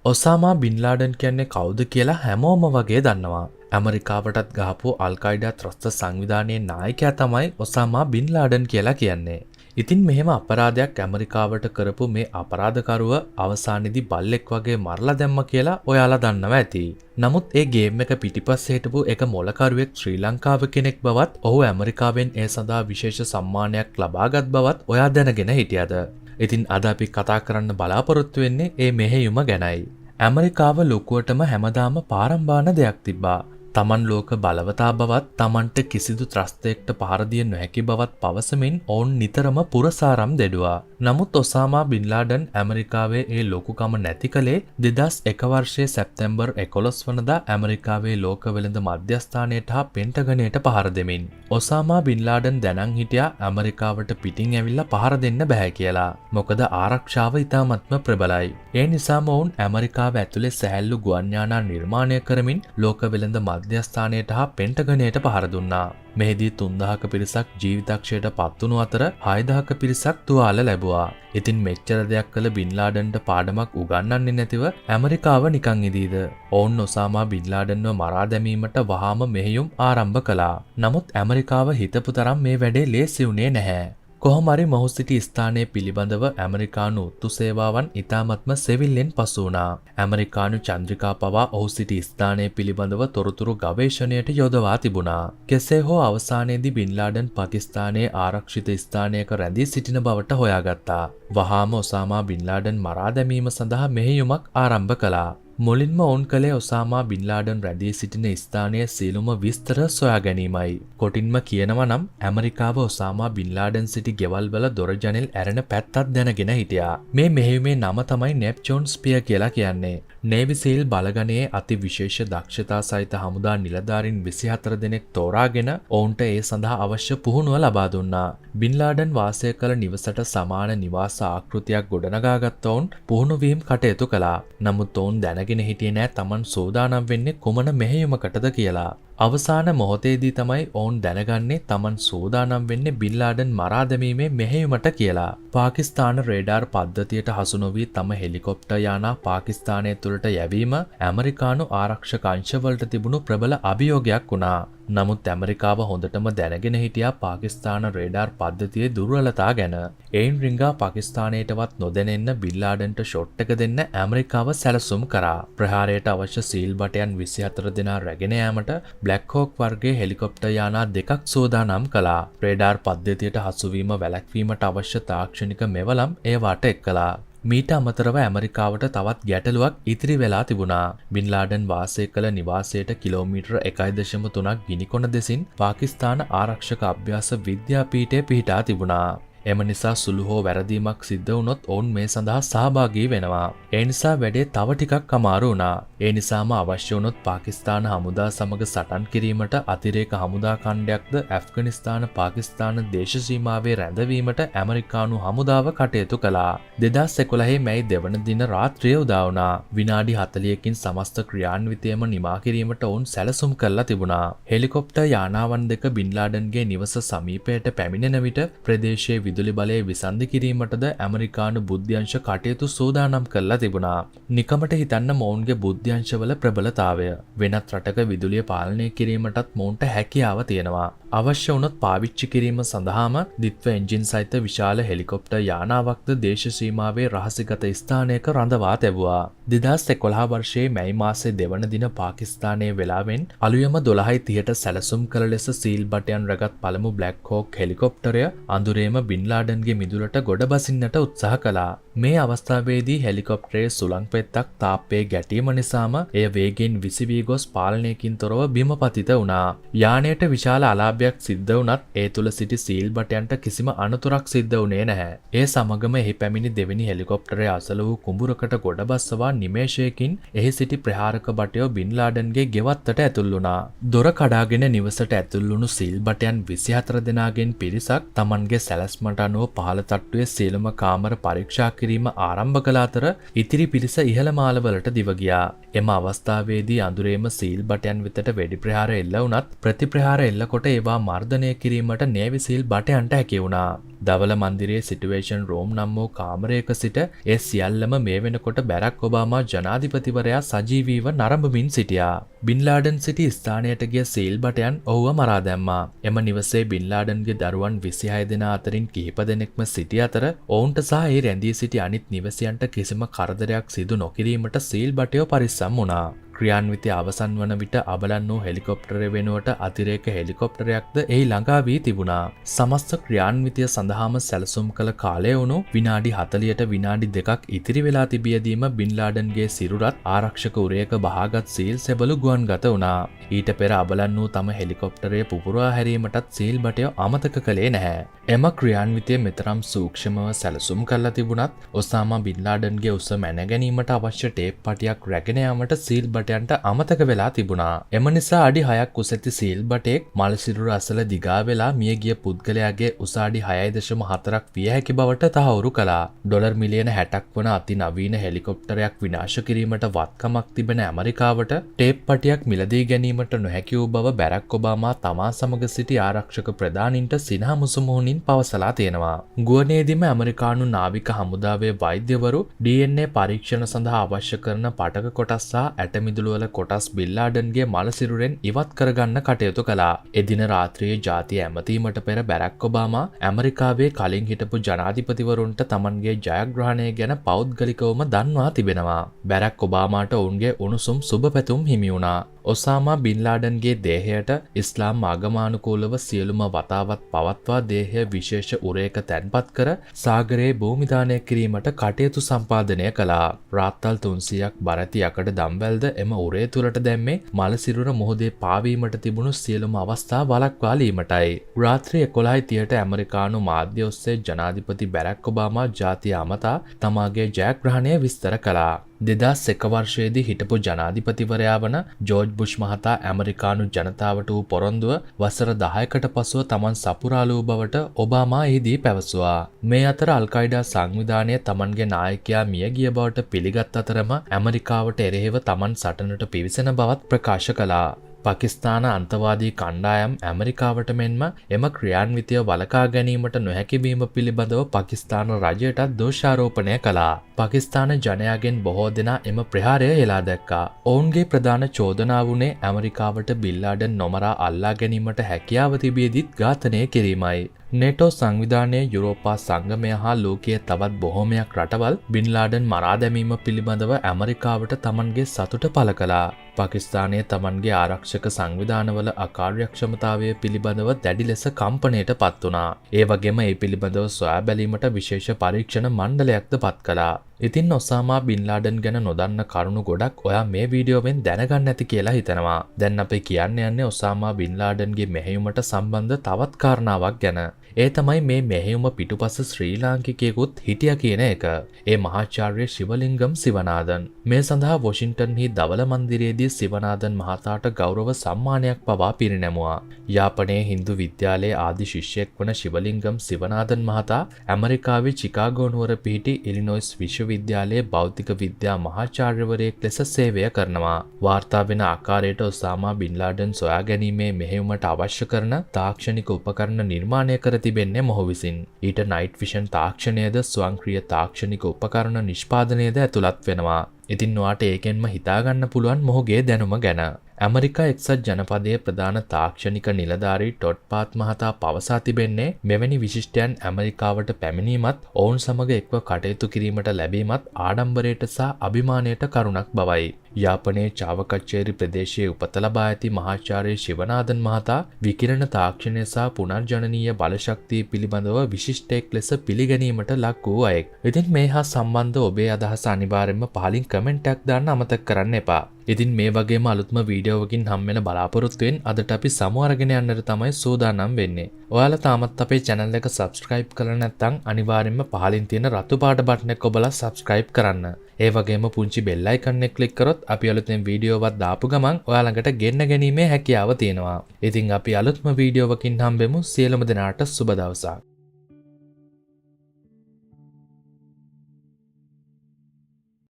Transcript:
Osama බින් Laden කියන්නේ කවුද කියලා හැමෝම වගේ දන්නවා. ඇමරිකාවටත් ගහපු අල්කයිඩා ත්‍රස්ත සංවිධානයේ නායකයා තමයි ඔසාමා බින් ලාඩන් කියලා කියන්නේ. ඉතින් මෙහෙම අපරාධයක් ඇමරිකාවට කරපු මේ අපරාධකරුව අවසානයේදී බල්ලෙක් වගේ මරලා දැම්ම කියලා ඔයාලා දන්නවා ඇති. නමුත් ඒ ගේම් එක පිටිපස්සේ හිටපු එක මොලකරුවෙක් ශ්‍රී ලංකාව කෙනෙක් බවත්, ඔහු ඇමරිකාවෙන් ඒ සඳහා විශේෂ සම්මානයක් ලබාගත් බවත් ඔයා දැනගෙන හිටියද? ඉතින් අද අපි කතා කරන්න බලාපොරොත්තු වෙන්නේ ඒ මෙහෙයුම ගැනයි. ඇමරිකාව ලොකුවටම හැමදාම පාරම්බාන දෙයක් තිබ්බා. තමන් ලෝක බලවතා බවත්, තමන්ට කිසිදු ත්‍රස්තයෙක්ට පහර දිය නොහැකි බවත් පවසමින් ඔවුන් නිතරම පුරසාරම් දෙඩුවා. නමුත් ඔසාමා බින් ලාඩන් ඇමරිකාවේ ඒ ලොකුකම නැති කළේ 2001 වර්ෂයේ සැප්තැම්බර් 11 වනදා ඇමරිකාවේ ලෝක වෙළඳ මධ්‍යස්ථානයට හා පෙන්ටගනයට පහර දෙමින්. ඔසාමා බින් ලාඩන් දැනන් හිටියා ඇමරිකාවට පිටින් ඇවිල්ලා පහර දෙන්න බැහැ කියලා. මොකද ආරක්ෂාව ඉතාමත්ම ප්‍රබලයි. ඒ නිසාම ඔවුන් ඇමරිකාව ඇතුලේ සැහැල්ලු ගුවන් යානා නිර්මාණය කරමින් ලෝක වෙළඳ මධ්‍යස්ථානයට හා පෙන්ටගනයට පහර දුන්නා. මෙහිදී 3000ක පිරිසක් ජීවිතක්ෂයට පත්වුණු අතර 6000ක පිරිසක් තුවාල ලැබුවා. ඉතින් මෙච්චර දෙයක් කළ බින් ලාඩන්ට පාඩමක් උගන්වන්නේ නැතිව ඇමරිකාව නිකන් ඉදීද? ඔවුන් ඔසාමා බින් ලාඩන්ව මරා දැමීමට වහාම මෙහෙයුම් ආරම්භ කළා. නමුත් ඇමරිකාව හිතපු තරම් මේ වැඩේ ලේසි වුණේ නැහැ. කොහොම හරි මොහු සිටි ස්ථානය පිළිබඳව ඇමරිකානු ඔත්තු සේවාවන් ඉතාමත්ම සෙවිල්ලෙන් පසු වුණා. ඇමරිකානු චන්ද්‍රිකා පවා ඔහු සිටි ස්ථානය පිළිබඳව තොරතුරු ගවේෂණයට යොදවා තිබුණා. කෙසේ හෝ අවසානයේදී බින් ලාඩන් පාකිස්තානයේ ආරක්ෂිත ස්ථානයක රැඳී සිටින බවට හොයාගත්තා. වහාම ඔසාමා බින් ලාඩන් මරා දැමීම සඳහා මෙහෙයුමක් ආරම්භ කළා. මුලින්ම ඔවුන් කළේ ඔසාමා බින් ලාඩන් රැඳී සිටින ස්ථානයේ සියලුම විස්තර සොයා ගැනීමයි. කොටින්ම කියනවා නම් ඇමරිකාව ඔසාමා බින් ලාඩන් සිටි ගෙවල් වල දොර ජනෙල් ඇරෙන පැත්තක් දැනගෙන හිටියා. මේ මෙහෙයුමේ නම තමයි නෙප්චූන් ස්පියර් කියලා කියන්නේ. නේවි සීල් බලගණයේ අති විශේෂ දක්ෂතා සහිත හමුදා නිලධාරීන් 24 දෙනෙක් තෝරාගෙන ඔවුන්ට ඒ සඳහා අවශ්‍ය පුහුණුව ලබා දුන්නා. බින් ලාඩන් වාසය කළ නිවසට සමාන නිවාස ආකෘතියක් ගොඩනගාගත් ඔවුන් පුහුණු වීම් කටයුතු කළා. නමුත් ඔවුන් දැනගෙන හිටියේ නෑ තමන් සූදානම් වෙන්නේ කුමන මෙහෙයුමකටද කියලා. අවසාන මොහොතේදී තමයි ඔවුන් දැනගන්නේ තමන් සූදානම් වෙන්නේ බින් ලාඩන් මරා දැමීමේ මෙහෙයුමට කියලා. පාකිස්තාන රේඩාර් පද්ධතියට හසු නොවී තම හෙලිකොප්ටර් යානා පාකිස්තානය තුළට යැවීම ඇමරිකානු ආරක්ෂක අංශවලට තිබුණු ප්‍රබල අභියෝගයක් වුණා. නමුත් ඇමරිකාව හොඳටම දැනගෙන හිටියා පාකිස්තාන රේඩාර් පද්ධතියේ දුර්වලතා ගැන. එයින් රිංගා පාකිස්තානයටවත් නොදැනෙන්න බින් ලාඩන්ට ෂොට් එක දෙන්න ඇමරිකාව සැලසුම් කරා. ප්‍රහාරයට අවශ්‍ය සීල් බටයන් 24 දෙනා රැගෙන යාමට බ්ලැක් හෝක් වර්ගයේ හෙලිකොප්ටර් යානා දෙකක් සූදානම් කළා. රේඩාර් පද්ධතියට හසුවීම වැළැක්වීමට අවශ්‍ය තාක්ෂණික මෙවලම් ඒවාට එක් කළා. මීට අමතරව ඇමරිකාවට තවත් ගැටලුවක් ඉතිරි වෙලා තිබුණා. බින් ලාඩන් වාසය කළ නිවාසයට කිලෝමීටර 1.3ක් ගිනිකොන දෙසින් පාකිස්තාන ආරක්ෂක අභ්‍යාස විද්‍යාපීඨය පිහිටා තිබුණා. එම නිසා සුළු හෝ වැරදීමක් සිද්ධ වුණොත් ඔවුන් මේ සඳහා සහභාගී වෙනවා. ඒ නිසා වැඩේ තව ටිකක් අමාරු වුණා. ඒ නිසාම අවශ්‍ය වුණොත් පාකිස්තාන හමුදා සමග සටන් කිරීමට අතිරේක හමුදා කණ්ඩයක්ද ඇෆ්ගනිස්තාන පාකිස්තාන දේශ සීමාවේ රැඳවීමට ඇමරිකානු හමුදාව කටයුතු කළා. 2011 මැයි දෙවන දින රාත්‍රිය උදා වුණා. විනාඩි 40කින් සමස්ත ක්‍රියාන්විතයම නිමා කිරීමට ඔවුන් සැලසුම් කරලා තිබුණා. හෙලිකොප්ටර් යානාවන් දෙක බින් ලාඩන්ගේ නිවස සමීපයට පැමිණෙන විට ප්‍රදේශයේ විදුලි බලය විසන්ධි කිරීමටද ඇමරිකානු බුද්ධ්‍යංශ කටයුතු සූදානම් කරලා තිබුණා. නිකමට හිතන්න මොවුන්ගේ බුද්ධ්‍යංශවල ප්‍රබලතාවය. වෙනත් රටක විදුලිය පාලනය කිරීමටත් මොවුන්ට හැකියාව තියෙනවා. අවශ්‍ය වුණොත් පාවිච්චි කිරීම සඳහාම ද්විත්ව එන්ජින් සහිත විශාල හෙලිකොප්ටර් යානාවක්ද දේශ සීමාවේ රහසිගත ස්ථානයක රඳවා තැබුවා. 2011 වර්ෂයේ මැයි මාසයේ දෙවන දින පාකිස්තානයේ වෙලාවෙන් අලුයම 12:30ට සැලසුම් කළ ලෙස සීල් බටයන් රැගත් පළමු බ්ලැක් හෝක් හෙලිකොප්ටරය අඳුරේම බින් ලාඩන්ගේ මිදුලට ගොඩ බසින්නට උත්සාහ කළා. මේ අවස්ථාවේදී හෙලිකොප්ටරයේ සුළං පෙත්තක් තාප්පයේ ගැටීම නිසාම එය වේගෙන් විසිවී ගොස් පාලනයකින් තොරව බිම පතිත වුණා. යානයට විශාල අලාභයක් සිද්ධ වුණත් ඒ තුළ සිටි සීල් බටයන්ට කිසිම අනතුරක් සිද්ධ වුණේ නැහැ. ඒ සමගම එහි පැමිණි දෙවෙනි හෙලිකොප්ටරය අසල වූ කුඹුරකට ගොඩ බස්සවා නිමේෂයකින් එහි සිටි ප්‍රහාරක බටයෝ බින් ලාඩන්ගේ ගෙවත්තට ඇතුල් වුණා. දොර කඩාගෙන නිවසට ඇතුල් වුණු සීල් බටයන් 24 දෙනාගෙන් පිරිසක් තමන්ගේ සැලැස්මට අනුව පහළ තට්ටුවේ සියලුම කාමර පරීක්ෂා කිරීම ආරම්භ කළ අතර ඉතිරි පිරිස ඉහළ මාලවලට දිව ගියා. එම අවස්ථාවේදී අඳුරේම සීල් බටයන් වෙතට වෙඩි ප්‍රහාර එල්ල වුණත් ප්‍රතිප්‍රහාර එල්ලකොට ඒවා මර්ධනය කිරීමට නේවි සීල් බටයන්ට හැකි වුණා. ධවල මන්දිරයේ සිටුවේෂන් රූම් නම් වූ කාමරයක සිට ඒ සියල්ලම මේ වෙනකොට බැරක් ඔබාමා ජනාධිපතිවරයා සජීවීව නරඹමින් සිටියා. බින් ලාඩන් සිටි ස්ථානයට ගිය සීල් බටයන් ඔහුව මරා දැම්මා. එම නිවසේ බින් ලාඩන්ගේ දරුවන් 26 දෙනා අතරින් කිහිප දෙනෙක්ම සිටි අතර ඔවුන්ට සහ ඒ රැඳී සිටි අනිත් නිවසියන්ට කිසිම කරදරයක් සිදු නොකිරීමට සීල් බටයෝ පරිස්සම් වුණා. ක්‍රියාන්විතය අවසන් වන විට අබලන් වූ හෙලිකොප්ටරය වෙනුවට අතිරේක හෙලිකොප්ටරයක්ද එහි ළඟා වී තිබුණා. සමස්ත ක්‍රියාන්විතය සඳහාම සැලසුම් කළ කාලය වුණු විනාඩි 40ට විනාඩි 2ක් ඉතිරි වෙලා තිබියදීම බින් ලාඩන්ගේ සිරුරත් ආරක්ෂක උරයක බහාගත් සීල් සෙබළු ගුවන්ගත වුණා. ඊට පෙර අබලන් වූ තම හෙලිකොප්ටරය පුපුරවා හැරීමටත් සීල් බටයෝ අමතක කළේ නැහැ. එම ක්‍රියාන්විතය මෙතරම් සූක්ෂමව සැලසුම් කරලා තිබුණත් ඔසාමා බින් ලාඩන්ගේ උස මැන ගැනීමට අවශ්‍ය ටේප් පටියක් රැගෙන යාමට සීල් බටයන්ට අමතක වෙලා තිබුණා. එම නිසා අඩි 6ක් උස ඇති සීල් බටයෙක් මළ සිරුර අසල දිගා වෙලා මියගිය පුද්ගලයාගේ උස අඩි 6.4ක් විය හැකි බවට තහවුරු කළා. ඩොලර් මිලියන 60ක් වන අති නවීන හෙලිකොප්ටරයක් විනාශ කිරීමට වත්කමක් තිබෙන ඇමරිකාවට ටේප් පටියක් මිලදී ගැනීමට නොහැකි වූ බව බැරක් ඔබාමා තමා සමග සිටි ආරක්ෂක ප්‍රධානීන්ට සිනහ මුසුමුහුණින් පවසලා තියෙනවා. ගුවනේදීම ඇමරිකානු නාවික හමුදාවේ වෛද්‍යවරු DNA පරීක්ෂණ සඳහා අවශ්‍ය කරන පටක කොටස් සහ ඇටමිදුළු වල කොටස් බින් ලාඩන්ගේ මළ සිරුරෙන් ඉවත් කරගන්න කටයුතු කළා. එදින රාත්‍රියේ ජාතිය ඇමතීමට පෙර බැරක් ඔබාමා ඇමරිකාවේ කලින් හිටපු ජනාධිපතිවරුන්ට තමන්ගේ ජයග්‍රහණය ගැන පෞද්ගලිකවම දන්වා තිබෙනවා. බැරක් ඔබාමාට ඔවුන්ගේ උණුසුම් සුබ පැතුම් හිමි වුණා. ඔසාමා බින් ලාඩන්ගේ දේහයට ඉස්ලාම් ආගමානුකූලව සියලුම වතාවත් පවත්වා දේහය විශේෂ උරයක තැන්පත් කර සාගරයේ භූමිදානය කිරීමට කටයුතු සම්පාදනය කළා. රාත්තල් 300ක් බරැති යකඩ දම්වැල්ද එම උරය තුළට දැම්මේ මළ සිරුර මුහුදේ පාවීමට තිබුණු සියලුම අවස්ථා වළක්වාලීමටයි. රාත්‍රී 11:30ට ඇමරිකානු මාධ්‍ය ඔස්සේ ජනාධිපති බැරක් ඔබාමා ජාතිය අමතා තමාගේ ජයග්‍රහණය විස්තර කළා. 2001 වර්ෂයේදී හිටපු ජනාධිපතිවරයා වන ජෝර්ජ් බුෂ් මහතා ඇමරිකානු ජනතාවට වූ පොරොන්දුව වසර 10කට පසුව තමන් සපුරාලූ බවට ඔබාමා එහිදී පැවසුවා. මේ අතර අල්කයිඩා සංවිධානය තමන්ගේ නායකයා මියගිය බවට පිළිගත් අතරම ඇමරිකාවට එරෙහිව තමන් සටනට පිවිසෙන බවත් ප්‍රකාශ කළා. පාකිස්තාන අන්තවාදී කණ්ඩායම් ඇමරිකාවට මෙන්ම එම ක්‍රියාන්විතය වළකා ගැනීමට නොහැකි වීම පිළිබඳව පාකිස්තාන රජයටත් දෝෂාරෝපණය කළා. පාකිස්තාන ජනයාගෙන් බොහෝ දෙනා එම ප්‍රහාරය හෙලා දැක්කා. ඔවුන්ගේ ප්‍රධාන චෝදනාව වුණේ ඇමරිකාවට බින් ලාඩන් නොමරා අල්ලා ගැනීමට හැකියාව තිබියදීත් ඝාතනය කිරීමයි. නේටෝ සංවිධානය, යුරෝපා සංගමය හා ලෝකයේ තවත් බොහෝමයක් රටවල් බින් ලාඩන් මරා දැමීම පිළිබඳව ඇමරිකාවට තමන්ගේ සතුට පළ කළා. පාකිස්තානය තමන්ගේ ආරක්ෂක සංවිධානවල අකාර්යක්ෂමතාවය පිළිබඳව දැඩි ලෙස කම්පනයට පත් වුණා. ඒ වගේම ඒ පිළිබඳව සොයා බැලීමට විශේෂ පරීක්ෂණ මණ්ඩලයක්ද පත් කළා. ඉතින් ඔසාමා බින් ලාඩන් ගැන නොදන්න කරුණු ගොඩක් ඔයා මේ වීඩියෝවෙන් දැනගන්න ඇති කියලා හිතනවා. දැන් අපි කියන්න යන්නේ ඔසාමා බින් ලාඩන්ගේ මෙහෙයුමට සම්බන්ධ තවත් කාරණාවක් ගැන. ඒ තමයි මේ මෙහෙයුම පිටුපස ශ්‍රී ලාංකිකයෙකුත් හිටියා කියන එක. ඒ මහාචාර්ය ශිවලිංගම් සිවනාදන්. මේ සඳහා වොෂින්ටන්හි ධවල මන්දිරයේදී සිවනාදන් මහතාට ගෞරව සම්මානයක් පවා පිරිනැමුවා. යාපනයේ හින්දු විද්‍යාලයේ ආදි ශිෂ්‍යයෙක් වන ශිවලිංගම් සිවනාදන් මහතා ඇමරිකාවේ චිකාගෝ නුවර පිහිටි ඉලිනොයිස් විශ්වවිද්‍යාලයේ භෞතික විද්‍යා මහාචාර්යවරයෙක් ලෙස සේවය කරනවා. වාර්තා වෙන ආකාරයට ඔසාමා බින් ලාඩන් සොයා ගැනීමේ මෙහෙයුමට අවශ්‍ය කරන තාක්ෂණික උපකරණ නිර්මාණය කර තිබෙන්නේ මොහු විසින්. ඊට නයිට් විෂන් තාක්ෂණයද ස්වයංක්‍රීය තාක්ෂණික උපකරණ නිෂ්පාදනයද ඇතුළත් වෙනවා. ඉතින් ඔයාට ඒකෙන්ම හිතාගන්න පුළුවන් මොහුගේ දැනුම ගැන. ඇමරිකා එක්සත් ජනපදයේ ප්‍රධාන තාක්ෂණික නිලධාරී ටොඩ් පාත් මහතා පවසා තිබෙන්නේ මෙවැනි විශිෂ්ටයන් ඇමරිකාවට පැමිණීමත් ඔවුන් සමග එක්ව කටයුතු කිරීමට ලැබීමත් ආඩම්බරයට සහ අභිමානයට කරුණක් බවයි. යාපනයේ චාවකච්චේරි ප්‍රදේශයේ උපත ලබා ඇති මහාචාර්ය ශිවනාදන් මහතා විකිරණ තාක්ෂණය සහ පුනර්ජනනීය බලශක්තිය පිළිබඳව විශිෂ්ටයෙක් ලෙස පිළිගැනීමට ලක් වූ අයෙක්. ඉතින් මේ හා සම්බන්ධ ඔබේ අදහස අනිවාර්යයෙන්ම පහලින් කමෙන්ට් එකක් දාන්න අමතක කරන්න එපා. ඉතින් මේ වගේම අලුත්ම වීඩියෝවකින් හම් වෙන බලාපොරොත්තුවෙන් අදට අපි සමු අරගෙන යන්නට තමයි සූදානම් වෙන්නේ. ඔයාලා තාමත් අපේ channel එක subscribe කරලා නැත්නම් අනිවාර්යයෙන්ම පහලින් තියෙන රතු පාට බටන් එක ඔබලා subscribe කරන්න. ඒ වගේම පුංචි බෙල් අයිකන් එක ක්ලික් කරොත් අපි අලුතෙන් වීඩියෝවක් දාපු ගමන් ඔයා ළඟට ගෙන්න ගැනීමේ හැකියාව තියෙනවා. ඉතින් අපි අලුත්ම වීඩියෝවකින් හම්බෙමු. සියලුම දෙනාට සුබ දවසක්.